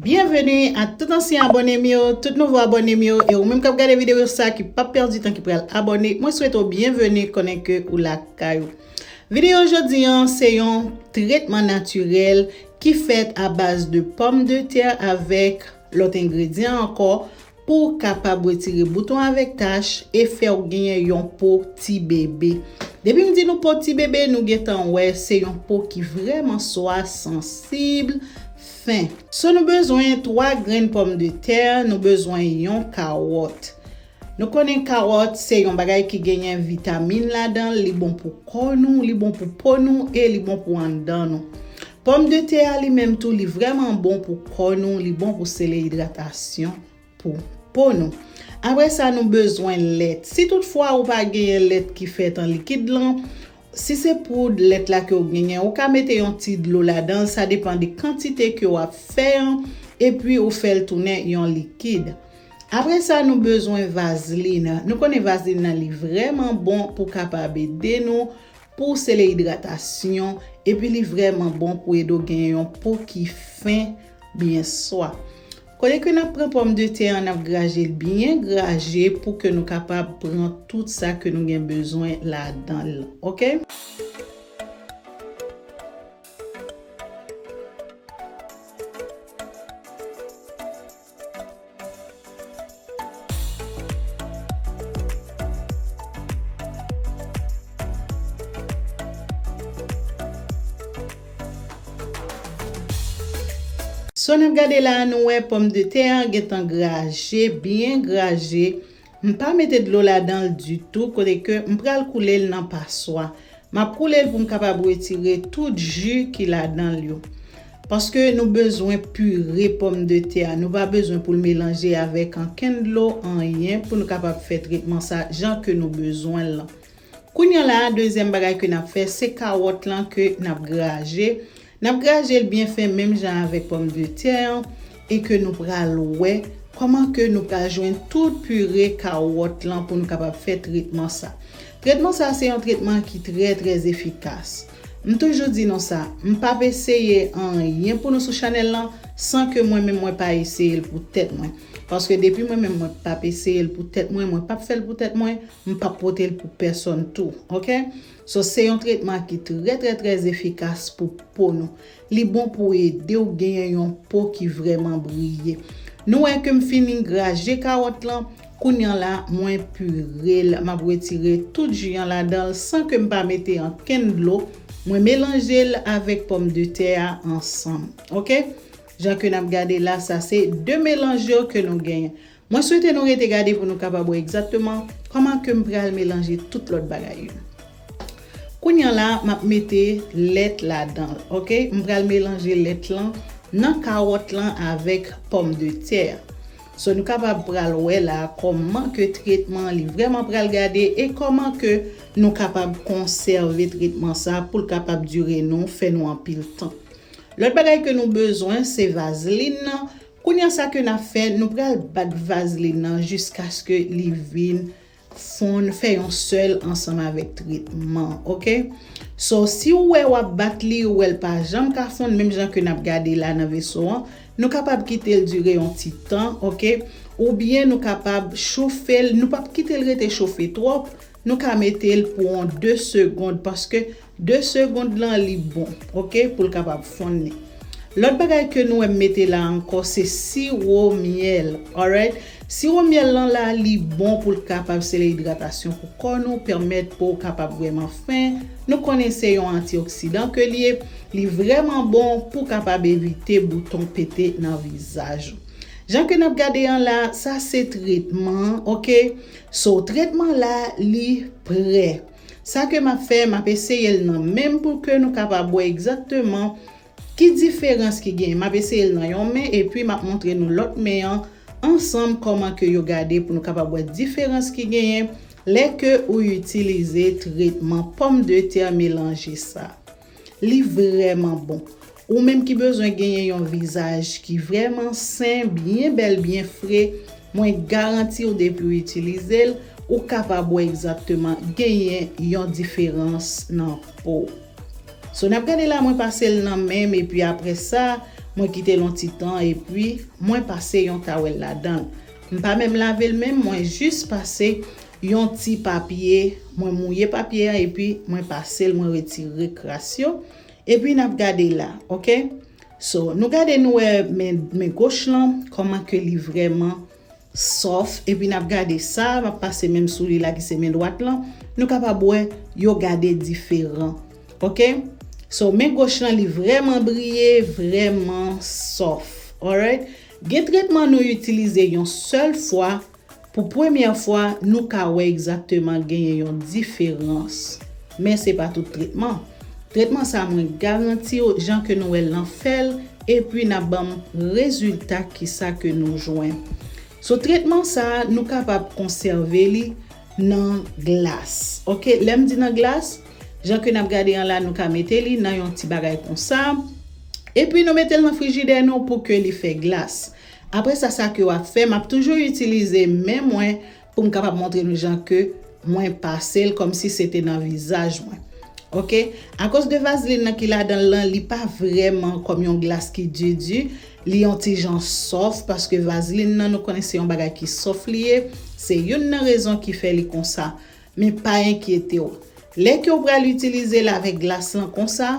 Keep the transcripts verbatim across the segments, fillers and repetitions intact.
Byenveni a tout ansyen abòne m yo, tout nouvo abòne m yo, e ou menm k ap gade videyo sa ki p ap pèdi tan ki pral abòne, mwen swete w byenveni, konnen ke ou lakay ou. Videyo jodi an se yon tretman natirèl ki fèt a baz de pòmdetè avèk lòt engredyan ankò pou w kapab retire bouton avèk tach e fè w genyen yon po ti bebe. Depi m di nou po ti bebe, nou gentan wè se yon po ki vrèman swa, sansib, fen. So nou bezwen twa grenn pòmdetè, nou bezwen yon kawòt. Nou konnen kawòt se yon bagay ki genyen vitamin ladan l, li bon pou kò nou, li bon pou po nou e li bon pou anndan nou. Pòmdetè a li menm tou, li vrèman bon pou kò nou, li bon pou sele idratasyon pou po nou. Apre sa, nou bezwen lèt. Si toutfwa ou pa genyen lèt ki fèt an likid lan, si se poud lèt la ke w genyen, ou ka mete yon ti dlo ladan l, sa depann de kantite ke w ap fè an, epi ou fè l tounen yon likid. Apre sa, nou bezwen vazlin. Nou konnen vazlin nan li vrèman bon pou kapab ede nou pou sele idratasyon, epi li vrèman bon pou ede w genyen yon po ki fen byen swa. Kote ke n ap pran pòmdetè an, n ap graje l byen graje pou ke nou kapab pran tout sa ke nou gen bezwen ladan l, oke? So n ap gade la a, nou wè pòmdetè an gentan graje, byen graje. M pa mete dlo ladan l ditou, kote ke m pral koule l nan paswa. M ap koule l pou m kapab retire tout ji ki ladan l yo. Paske nou bezwen pire pòmdetè a. Nou pa bezwen pou l melanje avèk ankenn dlo, anyen, pou nou kapab fè tretman sa jan ke nou bezwen l lan. Kounye a la, dezyèm bagay ke n ap fè, se kawòt lan ke n ap graje. N ap graje l byen fen, menm jan avèk pòmdetè an, e ke nou pral wè kòman ke nou pral jwenn tout pire kawòt lan pou nou kapab fè tretman sa. Tretman sa se yon tretman ki trè, trè efikas. M toujou di nou sa, m p ap eseye anyen pou nou sou chanèl lan san ke mwen menm mwen pa eseye l pou tèt mwen. Paske depi mwen menm mwen p ap eseye l pou tèt mwen, mwen p ap fè l pou tèt mwen, m p ap pote l pou pèsonn tou, oke? So, se yon tretman ki trè, trè, trè efikas pou po nou. Li bon pou ede w genyen yon po ki vrèman briye. Nou wè ke m fini graje kawòt lan, kounye a la, mwen pire l. M ap retire tout ji an ladan l san ke m pa mete ankenn dlo. Mwen melanje l avèk pòmdetè a ansanm, oke? Jan ke n ap gade la, sa se de melanj yo ke nou genyen. Mwen swete nou rete gade pou nou kapab wè egzakteman kòman ke m pral melanje tout lòt bagay yo. Kounye a la, m ap mete lèt ladan l, oke? M pral melanje lèt lan nan kawòt lan avèk pòmdetè a. So, nou kapab pral wè la kòman ke tretman li vrèman pral gade e kòman ke nou kapab konsève tretman sa pou l kapab dire nou, fè nou anpil tan. Lòt bagay ke nou bezwen, se vazlin nan. Kounye a sa ke n ap fè, nou pral bat vazlin nan jiskaske li vin fonn, fè yon sèl ansanm avèk tretman, oke? So, si w wè w ap bat li, ou wè l pa janm ka fonn, menm jan ke n ap gade la nan veso an, nou kapab kite l dire yon ti tan, oke? Oubyen nou kapab chofe l, nou p ap kite l rete chofe twòp, nou ka mete l pou yon de segonn, paske de segonn lan li bon, oke, pou l kapab fonn li. Lòt bagay ke nou wè m mete la ankò, se siwo myèl, alright? Siwo myèl lan la, li bon pou l kapab sele idratasyon pou kò nou, pèmèt po w kapab vrèman fen. Nou konnen se yon antioksidan ke l ye, li vrèman bon pou kapab evite bouton pete nan vizaj ou. Jan ke n ap gade an la, sa se tretman an, oke? So, tretman la, li prè. Sa ke m ap fè, m ap eseye l nan men m pou ke nou kapab wè egzakteman ki diferans ki genyen. M ap eseye l nan yon men, epi m ap montre nou lòt men an ansanm kòman ke yo gade pou nou kapab wè diferans ki genyen lè ke ou itilize tretman pòmdetè melanje sa. Li vrèman bon. Ou menm ki bezwen genyen yon vizaj ki vrèman sen, byen bèl, byen fre, mwen garanti w depi w itilize l, ou kapab wè egzakteman genyen yon diferans nan po w. So, n ap gade la, mwen pase l nan men m, epi apre sa, Mwen kite l yon ti tan epi mwen pase yon tawèl ladan l. M pa menm lave l menm, mwen jis pase yon ti papye, mwen mouye papye a epi mwen pase l, mwen retire kras yo. Epi n ap gade la, oke? So, nou gade, nou wè men, men goch lan, kòman ke li vrèman sòf, epi n ap gade sa, m ap pase menm sou li la ki se men dwat lan, nou kapab wè yo gade diferan. Oke? So, men goch lan, li vrèman briye, vrèman sòf. Alright? Gen tretman nou itilize yon sèl fwa, pou premyè fwa, nou ka wè egzakteman genyen yon diferans. Men se pa tout tretman. Tretman sa, mwen garanti w, jan ke nou wè l lan, fè l, epi n ap ban m rezilta kisa ke nou jwenn. So, tretman sa, nou kapab konsève li nan glas. Oke, lè m di nan glas, jan ke n ap gade an la, nou ka mete li nan yon ti bagay konsa. Epi nou mete l nan frijidè nou pou ke li fè glas. Apre sa, sa ke w ap fè, m ap toujou itilize men mwen pou m kapab montre nou jan ke mwen pase l kòmsi se te nan vizaj mwen. Oke? Akoz de vazlin nan ki ladan l lan, li pa vrèman kòm yon glas ki di di, li yon ti jan sòf, paske vazlin nan, nou konnen se yon bagay ki sòf li ye, se youn nan rezon ki fè li konsa. Men pa enkyete w. Lè ke w pral itilize l avèk glas lan konsa,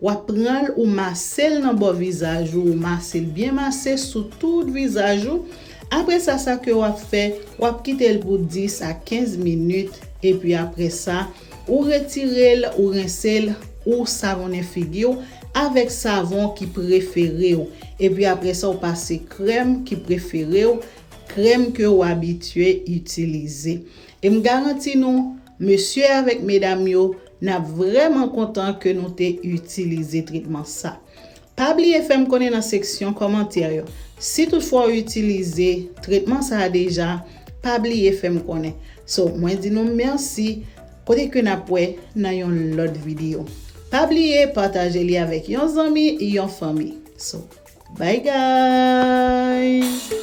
w ap pran l, ou mase l nan bò vizaj ou, ou mase l byen mase sou tout vizaj ou. Apre sa, sa ke w ap fè, w ap kite l pou dis a kenz minit, epi apre sa, ou retire l, ou rense l, ou savonnen figi w avèk savon ki prefere w. Epi apre sa, ou pase krèm ki prefere w, krèm ke w abitye itilize. E m garanti nou, mesye avèk medam yo, n ap vrèman kontan ke nou te itilize tretman sa. Pa bliye fè m konnen nan seksyon kòmantè yo. Si toutfwa w itilize tretman sa a deja, pa bliye fè m konnen. So, mwen di nou mèsi, kote ke n ap wè nan yon lòt videyo. Pa bliye pataje li avèk yon zanmi, yon fanmi. So, bye guys!